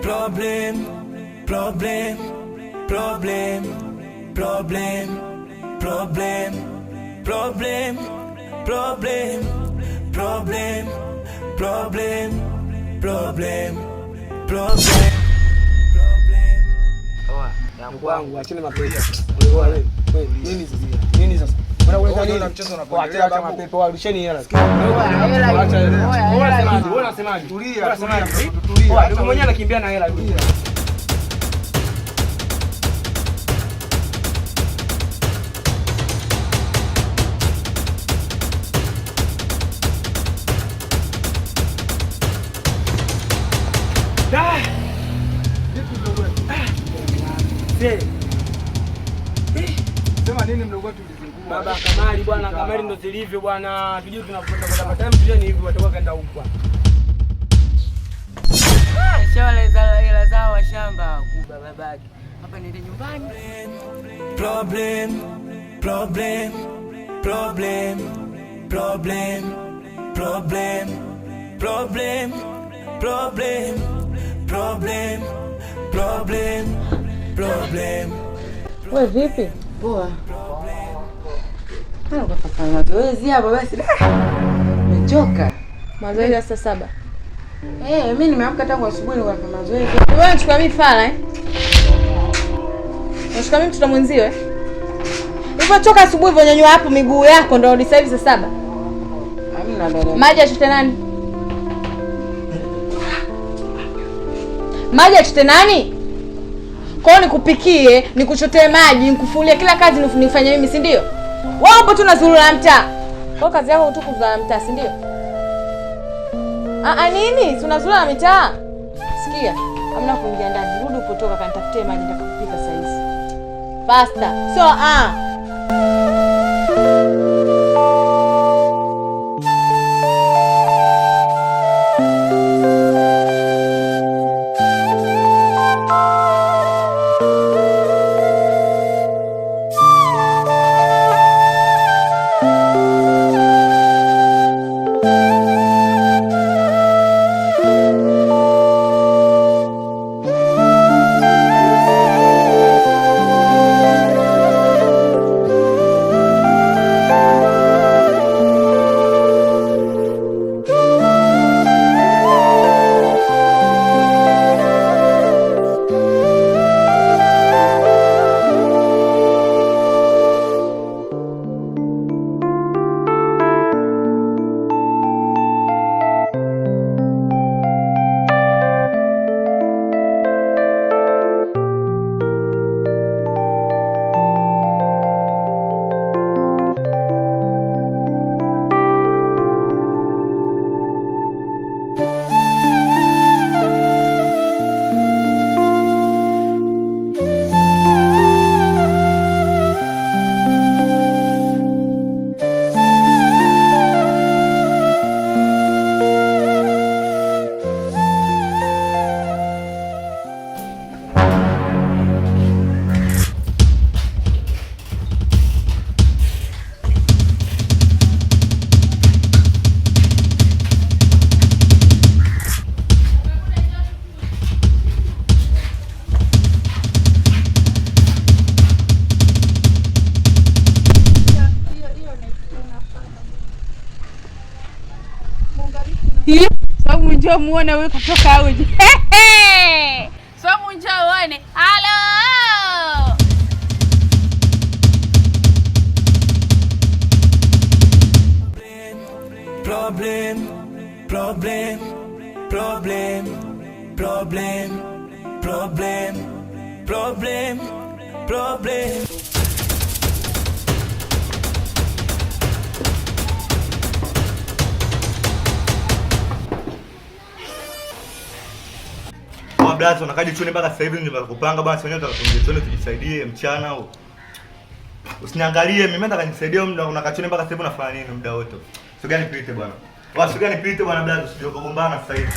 Problem, problem, problem, problem, problem, problem, problem, problem, problem, problem, problem, problem. Wangu acheni mapepo. Wewe nini sasa? Nini sasa? Mbona kuleta nini? Mchezo unapoendelea Acha babu. mapepo, warusheni hela. Acha hela. Wewe unasemaje? Wewe unasemaje? Tulia, Wewe unasemaje? tulia, tulia. Oa, ndugu mwenyewe anakimbia na hela yule. Sema nini mdogo wetu ulizingua? Baba kamari bwana, kamari ndo zilivyo bwana. Tujue tunakwenda kwa time, tujue ni hivi watakuwa kaenda huko. Shawala hela zao wa shamba kubwa babake. Hapa niende nyumbani. Problem, problem, problem, problem, problem, problem, problem, problem, problem, problem. Wewe vipi? Poa. Haya ukafanya mazoezi hapa basi. Nimechoka. Mazoezi ya saa 7. Eh, mimi nimeamka tangu asubuhi nilikuwa nafanya mazoezi. Wewe unachukua mimi fala eh? Unachukua mimi mtoto mwenzio eh? Ulipotoka asubuhi ulivyonyanyua hapo miguu yako ndio hadi sasa hivi saa 7. Hamna dada. Maji achote nani? Maji achote nani? Kwa hiyo nikupikie, nikuchotee maji, nikufulie kila kazi nifanye mimi, si ndio? Wewe upo tu unazurura mtaa. Kwa hiyo kazi yako tu kuzurura mtaa, si ndio? Ah, nini? Si unazurura mitaa? Sikia, hamna kuingia ndani. Rudi upotoka kanitafutie maji nitakupika saa hizi. Faster. So ah. Sababu njoo muone wewe kutoka uje. Sababu njoo uone. Halo. Problem, problem, problem, problem, problem, problem, problem. Kwa blaza unakaje chuoni mpaka sasa hivi ndio kupanga bwana, wenyewe tutakapoingia chuoni tujisaidie mchana au. Usiniangalie mimi nataka nisaidie muda unakaa chuoni mpaka sasa hivi unafanya nini muda wote? Sio gani pite bwana. Wa sio gani pite bwana blaza, usije kugombana sasa hivi.